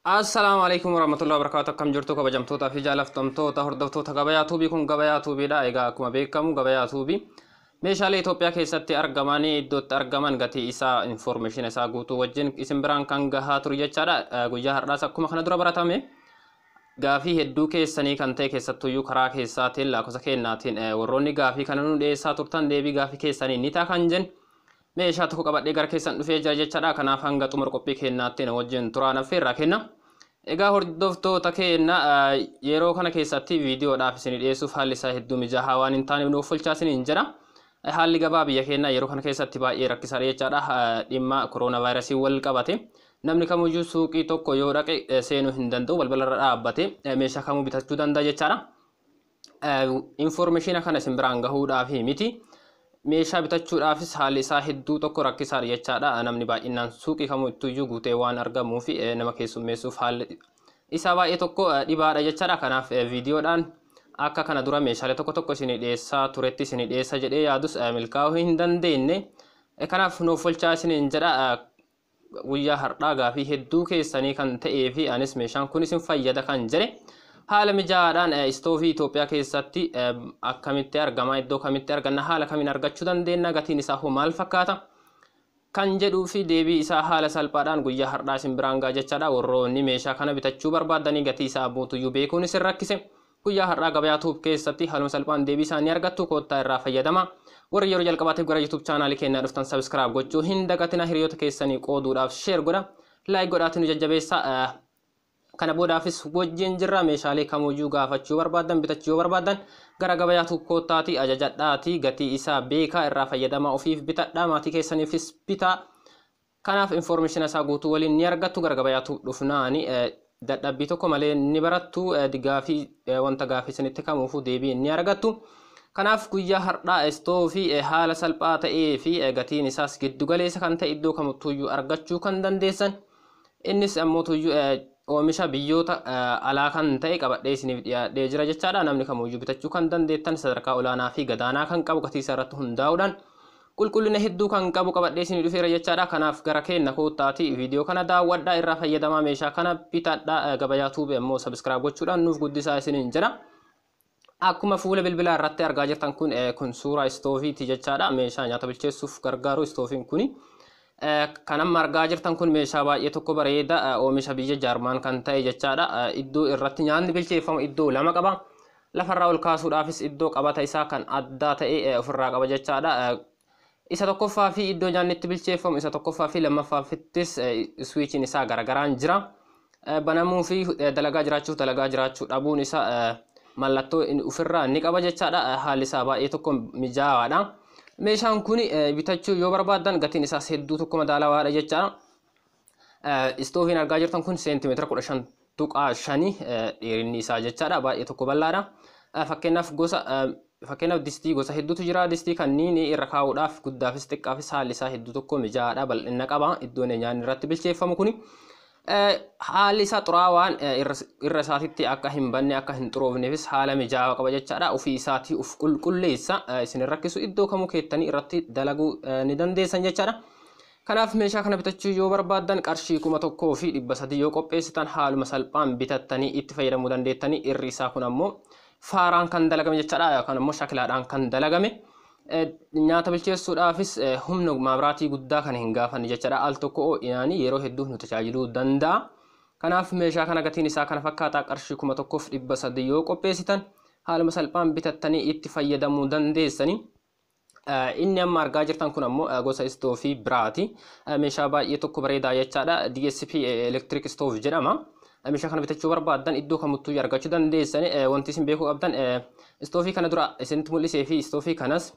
Assalaamu alaikum warahmatullahi wabarakatuh. Akkam jirtu kabajamtootaa fi jaallatamtoota hordoftoota Gabayaa Tuubii? Kun Gabayaa Tuubiidha. Egaa akkuma beekamu Gabayaa Tuubii meeshaalee Itoophiyaa keessatti argaman, iddootti argaman, gatii isaa, information isaa guutuu wajjin isin biraan kan gahaa turu jechaadha. Guyyaa har'aas akkuma kana dura baratame gaafii hedduu keessanii kan ta'e, keessattuyyuu karaa keessaatiin lakkoofsa kennaatiin warroonni gaafii kana nu dhiyeessaa turtan, deebii gaafii keessanii ni ta'a kan jennu meeshaa tokko qabadhee gara keessan dhufee jira jechaadha. Kanaaf hanga xumura qophii kennaatti na wajjin turaan affeerraa kenna. Egaa hordoftoota keenya, yeroo kana keessatti viidiyoodhaaf isin dhiyeessuuf haalli isaa hedduu mijaa'aa waan hin taaneef nuuf oolchaa isiniin jedha. Haalli gabaa biyya keenyaa yeroo kana keessatti baay'ee rakkisaadha jechaadha. Dhimma kooroonaa vaayirasii wal qabate. Namni kamiyyuu suuqii tokko yoo dhaqe seenuu hin danda'u, balbalarra dhaabbate meeshaa kamuu bitachuu danda'a jechaadha. Information kana isin biraan gahuudhaaf miti. Meeshaa bitachuudhaafis haalli isaa hedduu tokko rakkisaadha jechaadha. Namni baay'inaan suuqii kamuu ittuyyuu guutee waan argamuuf nama keessummeessuuf haalli isaa baay'ee tokko dhibaadha jechaadha. Kanaaf viidiyoodhaan akka kana dura meeshaalee tokko tokko isin dhiyeessaa turetti isin dhiyeessa jedhee yaadus milkaa'uu hin dandeenye. Kanaaf nuuf oolchaa isiniin jedha. Guyyaa har'aa gaafii hedduu keessanii kan ta'ee fi anis meeshaan kun isin fayyada kan jedhe, haala mijaa'aadhaan istoofii Itoophiyaa keessatti akkamitti argama, iddoo kamitti arganna, haala kamiin argachuu dandeenya, gatiin isaa hoo maal fakkaata kan jedhuu fi deebii isaa haala salphaadhaan guyyaa har'aa isin biraan ga'a jechaadha. Warroonni meeshaa kana bitachuu barbaadanii gatii isaa guutuyyuu beekuun isin rakkise, guyyaa har'aa Gabayaa Tuub keessatti haaluma salphaan deebii isaa ni argattu. Koottaa irraa fayyadama. Warri yeroo jalqabaatiif gara YouTube chaanaalii keenyaa dhuftan subscribe gochuu hin dagatina. Hiriyoota keessanii qooduudhaaf share godha. Like godhaatiin nu jajjabeessa. Kana boodaafis wajjin jirra. Meeshaalee kamuyyuu gaafachuu barbaadan, bitachuu yoo barbaadan, gara Gabayaa Tuub koottaatii ajajadhaatii gatii isaa beekaa irraa fayyadamaa, ofiif bitadhaa, maatii keessaniifis bitaa. Kanaaf information isaa guutuu waliin ni argattu. Gara Gabayaa Tuub dhufnaani dadhabbii tokko malee ni barattu, gaafii wanta gaafii isinitti kamuufuu deebii ni argattu. Kanaaf guyyaa har'aa istoofii haala salphaa ta'ee fi gatiin isaas giddu galeessa kan ta'e, iddoo kamittuyyuu argachuu kan dandeessan, innis ammoo tuyyuu oomisha biyyoota alaa kan ta'e qabadhee isiniif dhiyaadhee jira jechaadha. Namni kamuyyuu bitachuu kan dandeettan, sadarkaa olaanaa fi gadaanaa kan qabu, gatii isaa irratti hundaa'uudhaan qulqullina hedduu kan qabu qabadhee isinii dhufeera jechaadha. Kanaaf gara keenya koottaatii viidiyoo kana daawwadhaa, irraa fayyadamaa, meeshaa kana bitadhaa. Gabayaa Tuubee immoo subscribe gochuudhaan nuuf guddisaa isiniin jedha. Akkuma fuula bilbilaa irratti argaa jirtan kun suuraa istoofiiti jechaadha. Meeshaa nyaata bilcheessuuf gargaaru istoofiin kuni. Kan amma argaa jirtan kun meeshaa baay'ee tokko bareeda, oomisha biyya Jaarmaan kan ta'e jechaadha. Iddoo irratti nyaanni bilcheeffamu iddoo lama qaba. Lafarraa ol kaasuudhaafis iddoo qabata isaa kan addaa ta'e ofirraa qaba jechaadha. Isa tokkoffaa fi iddoo nyaanni itti bilcheeffamu isa tokkoffaa fi lammaffaafittis switchiin isaa garagaraan jira. Banamuu fi dalagaa jiraachuu, dalagaa jiraachuu dhabuun isaa mallattoo ofirraa ni qaba jechaadha. Haalli isaa baay'ee tokko mijaawaadha. Meeshaan kun bitachuu yoo barbaaddan gatiin isaas hedduu tokko madaalawaadha jechaadha. Istoofiin argaa jirtan kun seentimeetira 15.5 dheerinni isaa jechaadha. Baay'ee tokko bal'aadha. Fakkeenyaaf distii gosa hedduutu jira. Distii kanneen irra kaa'uudhaaf guddaafis xiqqaafis haalli isaa hedduu tokko mijaa'aadha. Bal'ina qaba. Iddoon nyaanni irratti bilcheeffamu kuni. Haalli isaa xuraawaan irra isaatitti akka hin banne, akka hin xuroofneefis haala mijaawaa qaba jechaadha. Ofii isaatii uf qulqulleessa, isin rakkisu, iddoo kamuu keettanii irratti dalaguu ni dandeessan jechaadha. Kanaaf meeshaa kana bitachuu yoo barbaaddan qarshii 1300 yoo qopheessitan haaluma salphaan bitattanii itti fayyadamuu dandeettanii. Irri isaa kun ammoo faaraan kan dalagame jechaadha, yookaan ammoo shakilaadhaan kan dalagame. Nyaata bilcheessuudhaafis humna maabiraatii guddaa kan hin gaafanne jechaadha. Al tokko ho'inaanii yeroo hedduu nu tajaajiluu danda'a. Kanaaf meeshaa kana gatiin isaa kana fakkaataa, qarshii 1300 yoo qopheessitan haaluma salphaan bitattanii itti fayyadamuu dandeessanii. Inni amma argaa jirtan kun ammoo gosa istoofii biraati. Meeshaa baay'ee tokko bareedaa jechaadha. DSP Electric Stove jedhama. Meeshaa kana bitachuu barbaaddan iddoo kamittuu argachuu dandeessan. Wanti isin beekuu qabdan, istoofii kana dura isinitti mul'isee fi istoofii kanas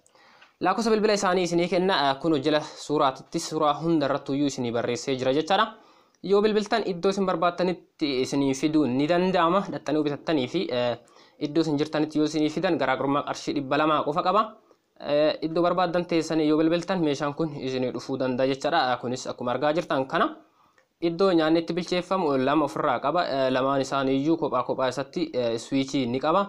lakkoofsa bilbila isaanii isinii kenna. Kun jala suuraatitti suuraa hunda irrattuyyuu isinii barreessee jira jechaadha. Yoo bilbiltan iddoo isin barbaaddanitti isinii fiduu ni danda'ama. Dhaxxanii bitattanii fi iddoo isin jirtanitti yoo isinii fidan garaagarummaa qarshii 200 qofa qaba. Iddoo barbaaddan teessanii yoo bilbiltan meeshaan kun isinii dhufuu danda'a jechaadha. Kunis akkuma argaa jirtan kana iddoo nyaanni itti bilcheeffamu lama ofirraa qaba. Lamaan isaaniiyyuu kophaa kophaa isatti switchii ni qaba.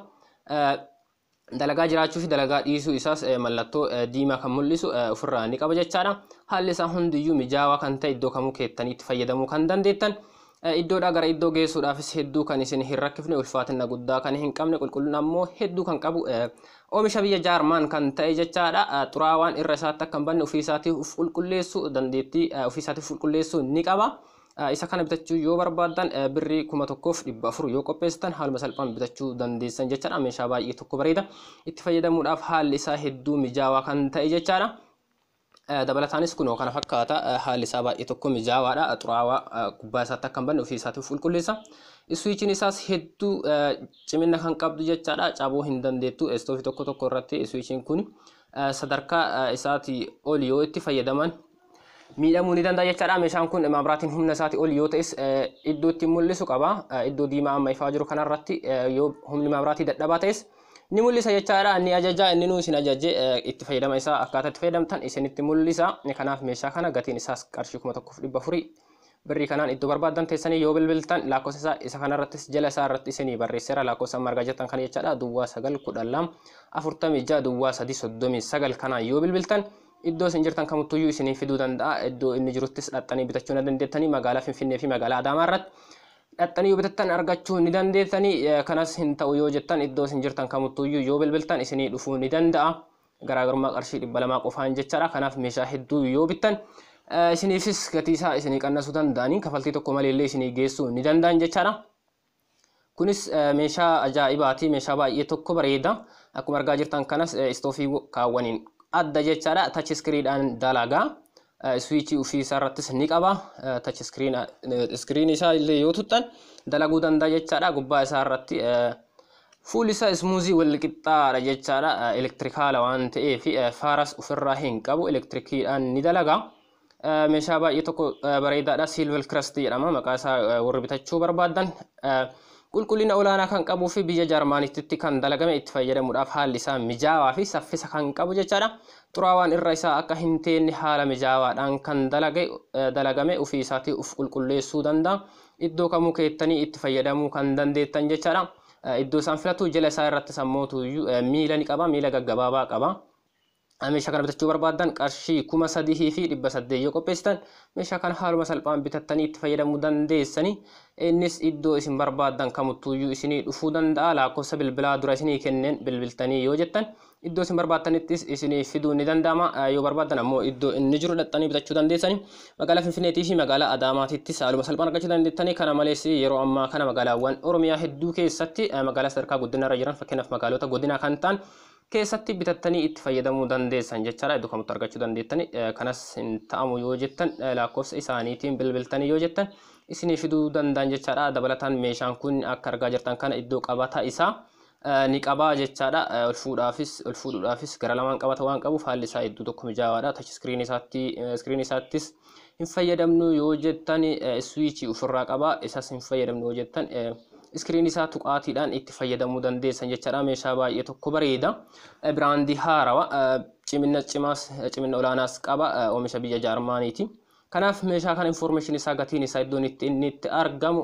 Dalagaa jiraachuu fi dalagaa dhiisuu isaas mallattoo diimaa kan mul'isu ofirraa ni qaba jechaadha. Haalli isaa hundiyyuu mijaawaa kan ta'e, iddoo kamuu keettanii itti fayyadamuu kan dandeettan. Iddoodhaa gara iddoo geessuudhaafis hedduu kan isin hin rakkifne, ulfaatina guddaa kan hin qabne, qulqullina ammoo hedduu kan qabu, oomisha biyya Jaarmaan kan ta'e jechaadha. Xuraawaan irra isaatti akka hin banne ofii isaatii of qulqulleessuu dandeettii ofii isaatii of qulqulleessuu ni qaba. Isa kana bitachuu yoo barbaaddan birrii 1400 yoo qopheessitan haaluma salphaan bitachuu dandeessan jechaadha. Meeshaa baay'ee tokko bareeda. Itti fayyadamuudhaaf haalli isaa hedduu mijaawaa kan ta'e jechaadha. Dabalataanis kunoo kana fakkaata, haalli isaa baay'ee tokko mijaawaadha. Xuraawaa gubbaa isaatti akka hin banne ofii isaatiif qulqulleessa. Iswiichiin isaas hedduu cimina kan qabdu jechaadha. Cabuu hin dandeettu. Istoofii tokko tokko irratti iswiichiin kun sadarkaa isaatii ol yoo itti fayyadaman miidhamuu ni danda'a jechaadha. Meeshaan kun maabiraatiin humna isaatii ol yoo ta'es iddoo itti mul'isu qaba. Iddoo diimaa amma ifaa jiru kanarratti yoo humni maabiraatii dadhabaa ta'es ni mul'isa jechaadha. Inni ajaja inni nuu isin ajaje itti fayyadama isaa akkaataa itti fayyadamtan isinitti mul'isa. Kanaaf meeshaa kana gatiin isaas qarshii 1400 birrii kanaan iddoo barbaaddan teessanii yoo bilbiltan lakkoofsa isaa isa kanarrattis jala isaa irratti isinii barreesseera, lakkoofsa amma argaa jirtan kana jechaadha. 09 12 46 03 39 kanaan yoo bilbiltan iddoo isin jirtan kamittuyyuu isinii fiduu danda'a. Iddoo inni jiruttis dhaxxanii bitachuu ni dandeettanii, magaalaa Finfinnee fi magaalaa Adaamaa irratti dhaxxanii yoo bitattan argachuu ni dandeettanii. Kanas hin ta'u yoo jettan iddoo isin jirtan kamittuyyuu yoo bilbiltan isinii dhufuu ni danda'a. Garaagarummaa qarshii 200 qofaan jechaadha. Kanaaf meeshaa hedduu yoo bittan isiniifis gatii isaa isinii qannasuu danda'anii kafaltii tokko malee illee isinii geessuu ni danda'an jechaadha. Kunis meeshaa ajaa'ibaati. Meeshaa baay'ee tokko bareeda. Akkuma argaa jirtan kanas istoofii kaawwaniin adda jechaadha. Touch screenidhaan dalagaa. Iswiichii ofii isaa irrattis ni qaba. Touch screen isaa illee yoo tuxxan dalaguu danda'a jechaadha. Gubbaa isaa irratti fuulli isaa smooth wal qixxaadha jechaadha. Elektirikaala waan ta'eef faaras ofirraa hin qabu. Elektirikiidhaan ni dalaga. Meeshaa baay'ee tokko bareedaadha. Silver Crest jedhama maqaa isaa warri bitachuu barbaaddan. Qulqullina olaanaa kan qabuu fi biyya Jaarmaanitti kan dalagame, itti fayyadamuudhaaf haalli isaa mijaawaa fi saffisa kan qabu jechaadha. Xuraawaan irra isaa akka hin teenne haala mijaawaadhaan kan dalagame, ofii isaatii of qulqulleessuu danda'a. Iddoo kamuu keettanii itti fayyadamuu kan dandeettan jechaadha. Iddoo isaan filatu jala isaa irratti sammootu miila ni qaba, miila gaggabaabaa qaba. Meeshaa kana bitachuu barbaaddan qarshii 3800 yoo qopheessitan meeshaa kana haaluma salphaan bitattanii itti fayyadamuu dandeessanii. Innis iddoo isin barbaaddan kamittuyyuu isinii dhufuu danda'a. Lakkoofsa bilbilaa dura isinii kenneen bilbiltanii yoo jettan iddoo isin barbaaddanittis isinii fiduu ni danda'ama. Yoo barbaaddan ammoo iddoo inni jiru dhaxxanii bitachuu dandeessanii. Magaalaa Finfinneetii fi magaalaa Adaamaatittis haaluma salphaan argachuu dandeettanii. Kana malees yeroo ammaa kana magaalaawwan Oromiyaa hedduu keessatti, magaalaa sadarkaa guddinarra jiran, fakkeenyaaf magaalota godinaa kan ta'an keessatti bitattanii itti fayyadamuu dandeessan jechaadha. Iddoo kamittuu argachuu dandeettani. Kanas hin ta'amu yoo jettan lakkoofsa isaaniitiin bilbiltanii yoo jettan isinii fiduu danda'an jechaadha. Dabalataan meeshaan kun akka argaa jirtan kana iddoo qabata isaa ni qabaa jechaadha. Ol fuudhaafis ol fuudhuudhaafis gara lamaan qabata waan qabuuf haalli isaa iddoo tokko mijaawaadha. Touch screen isaattis hin fayyadamnu yoo jettan swiichii ofirraa qaba. Isas hin fayyadamnu yoo jettan iskiriin isaa tuqaatiidhaan itti fayyadamuu dandeessan jechaadha. Meeshaa baay'ee tokko bareeda. Biraandii haarawaa, cimina cimaas cimina olaanaas qaba. Oomisha biyya Jaarmaaniiti. Kanaaf meeshaa kana information isaa, gatiin isaa, iddoon itti inni itti argamu,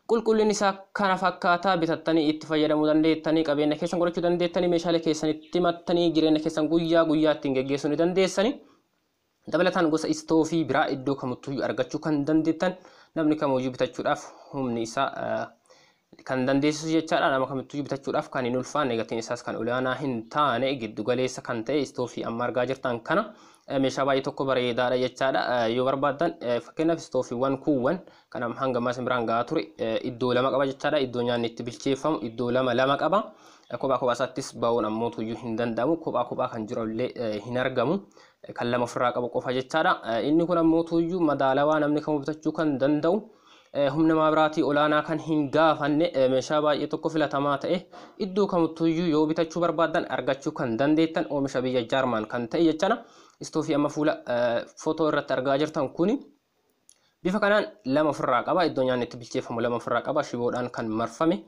qulqullinni isaa kana fakkaataa, bitattanii itti fayyadamuu dandeettanii, qabeenya keessan godhachuu dandeettanii, meeshaalee keessanitti mattanii jireenya keessan guyyaa guyyaa ittiin geggeessuu ni dandeessanii. Dabalataan gosa istoofii biraa iddoo kamittuu argachuu kan dandeettan, namni kamuyyuu bitachuudhaaf humni isaa kan dandeessisu jechaadha. Nama kamittuu bitachuudhaaf kan hin ulfaanne, gatiin isaas kan olaanaa hin taane, giddu galeessa kan ta'e istoofii amma argaa jirtan kana meeshaa baay'ee tokko bareedaadha jechaadha. Yoo barbaaddan fakkeenyaaf istoofiiwwan kuuwwan kan hanga ammaa isin biraan gahaa ture iddoo lama qaba jechaadha. Iddoo nyaanni itti bilcheeffamu iddoo lama lama qaba. Kophaa kophaa isaattis ba'uun ammoo tuyyuu hin danda'amu. Kophaa kophaa kan jiru illee hin argamu. Kan lama ofirraa qabu qofa jechaadha. Inni kun ammoo tuyyuu madaalawaa, namni kamuu bitachuu kan danda'u, humna maabiraatii olaanaa kan hin gaafanne, meeshaa baay'ee tokko filatamaa ta'e, iddoo kamittuyyuu yoo bitachuu barbaaddan argachuu kan dandeettan, oomisha biyya Jaarmaan kan ta'e jechaadha. Istoofii amma fuula footoo irratti argaa jirtan kuni bifa kanaan lama ofirraa qaba. Iddoo nyaanni itti bilcheeffamu lama ofirraa qaba. Shiboodhaan kan marfame,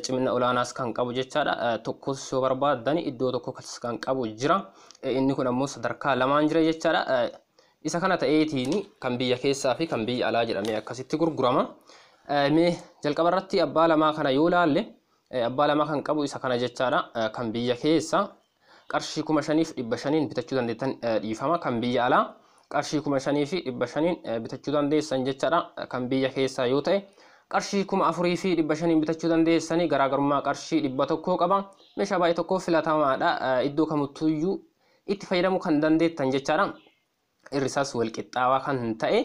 cimina olaanaas kan qabu jechaadha. Tokkos yoo barbaaddan iddoo tokko kan qabu jira. Inni kun ammoo sadarkaa lamaan jira jechaadha. Isa kana ta'eetiin kan biyya keessaa fi kan biyya alaa jedhamee akkasitti gurgurama. Mee jalqaba irratti abbaa lamaa kana yoo laalle, abbaa lamaa kan qabu isa kana jechaadha. Kan biyya keessa qarshii 5500n bitachuu dandeettan, dhiifama, kan biyya alaa Qarshii 5500n bitachuu dandeessan jechaadha. Kan biyya keessaa yoo ta'e qarshii 4500n bitachuu dandeessanii, garaagarummaa qarshii 100 qaba. Meeshaa baay'ee tokko filatamaadha. Iddoo kamittuyyuu itti fayyadamuu kan dandeettan jechaadha. Irri isaas wal qixxaawaa kan ta'e,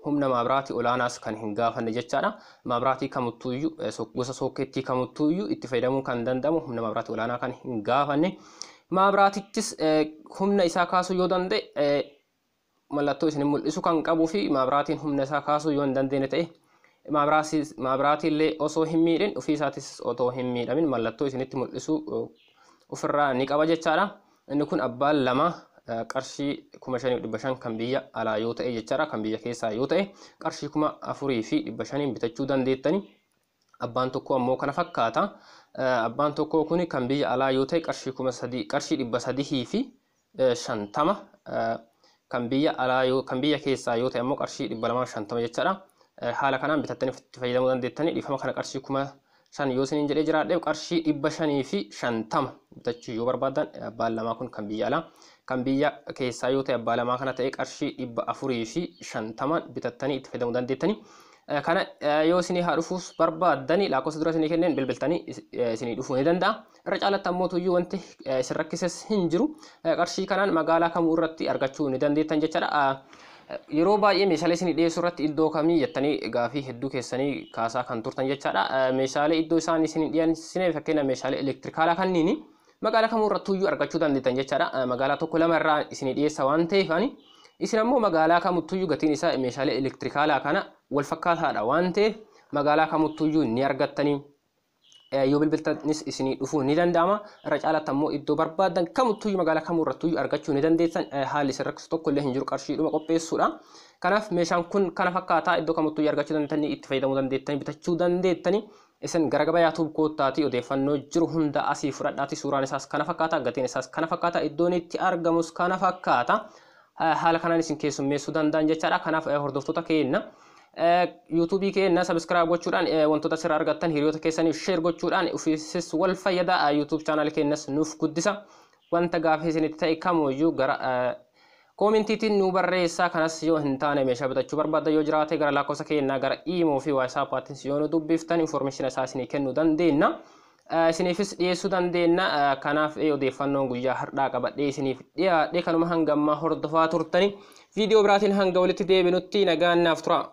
humna maabiraatii olaanaas kan hin gaafanne jechaadha. Maabiraatii kamittuyyuu, gosa sookkeettii kamittuyyuu itti fayyadamuu kan danda'amu, humna maabiraatii olaanaa kan hin gaafanne. Maabiraatichis humna isaa kaasuu yoo danda'e mallattoo isin mul'isu kan qabuu fi maabiraatiin humna isaa kaasuu yoo hin dandeenye ta'e, maabiraatii illee osoo hin miidhin, ofii isaatis otoo hin miidhamin mallattoo isinitti mul'isu ofirraa ni qaba jechaadha. Inni kun abbaan lama qarshii 5500 kan biyya alaa yoo ta'e jechaadha. Kan biyya keessaa yoo ta'e qarshii 4500n bitachuu dandeettani. Abbaan tokko ammoo kana fakkaata. Abbaan tokko kun kan biyya alaa yoo ta'e qarshii 3000, qarshii 350, kan biyya alaa yoo, kan biyya keessaa yoo ta'e ammoo qarshii 250 jechaadha. Haala kanaan bitattanii itti fayyadamuu dandeettanii. Dhiifama, kana qarshii 5000 yoo isiniin jedhee jiraadheef, qarshii 550 bitachuu yoo barbaadan abbaan lamaa kun kan biyya alaa, kan biyya keessaa yoo ta'e abbaa lamaa kana ta'e qarshii 450 bitattanii itti fayyadamuu dandeettanii. Kana yoo isinii haa dhufuus barbaaddanii, lakkoofsa dura isinii kenneen bilbiltanii isinii dhufuu ni danda'a. Irra caalatti ammoo tuyyuu wanti isin rakkises hin jiru. Qarshii kanaan magaalaa kamuu irratti argachuu ni dandeettan jechaadha. Yeroo baay'ee meeshaalee isinii dhiyeessuu irratti iddoo kamii jettanii gaafii hedduu keessanii kaasaa kan turtan jechaadha. Meeshaalee iddoo isaan isinii dhiyeessine, fakkeenya meeshaalee elektirikaalaa kanniini magaalaa kamuu irrattuyyuu argachuu dandeettan jechaadha. Magaalaa tokko lama irraa isinii dhiyeessa waan ta'eef, isin ammoo magaalaa kamittuyyuu gatiin isaa meeshaalee elektirikaalaa kana wal fakkaataadha waan ta'eef, magaalaa kamittuyyuu ni argattanii. Yoo bilbiltanis isinii dhufuu ni danda'ama. Irra caalatti ammoo iddoo barbaadan kamittuyyuu, magaalaa kamuu irrattuyyuu argachuu ni dandeessan. Haalli isin rakkisu tokko illee hin jiru, qarshiidhuma qopheessuudha. Kanaaf meeshaan kun kana fakkaataa, iddoo kamittuyyuu argachuu dandeettanii, itti fayyadamuu dandeettanii, bitachuu dandeettanii. Isin gara gabayaa Tube koottaatii odeeffannoo jiru hunda asii fudhadhaati. Suuraan isaas kana fakkaata, gatiin isaas kana fakkaata, iddoon itti argamus kana fakkaata. Haala kanaan isin keessummeessuu danda'an jechaadha. Kanaaf hordoftoota keenya, yuutuubii keenya subscribe gochuudhaan, wantoota sirraa argattan hiriyoota keessaniif share gochuudhaan ofiisis wal fayyada, YouTube channel keenyas nuuf guddisa. Wanta gaafii isinitti ta'e kamuyyuu gara koomentiitiin nu barreessaa. Kanas yoo hin taane, meeshaa bitachuu barbaadda yoo jiraate, gara lakkoofsa keenyaa gara iimoo fi waatsaappaatiin yoo nu dubbiftan information isaa isinii kennuu dandeenya. Isiniifis dhiyeessuu dandeenya. Kanaaf odeeffannoon guyyaa har'aa qabadhee isiniif dhiyaadhe kanuma. Hanga ammaa hordofaa turtani. Viidiyoo biraatiin hanga walitti deebinutti nagaan naaf tura.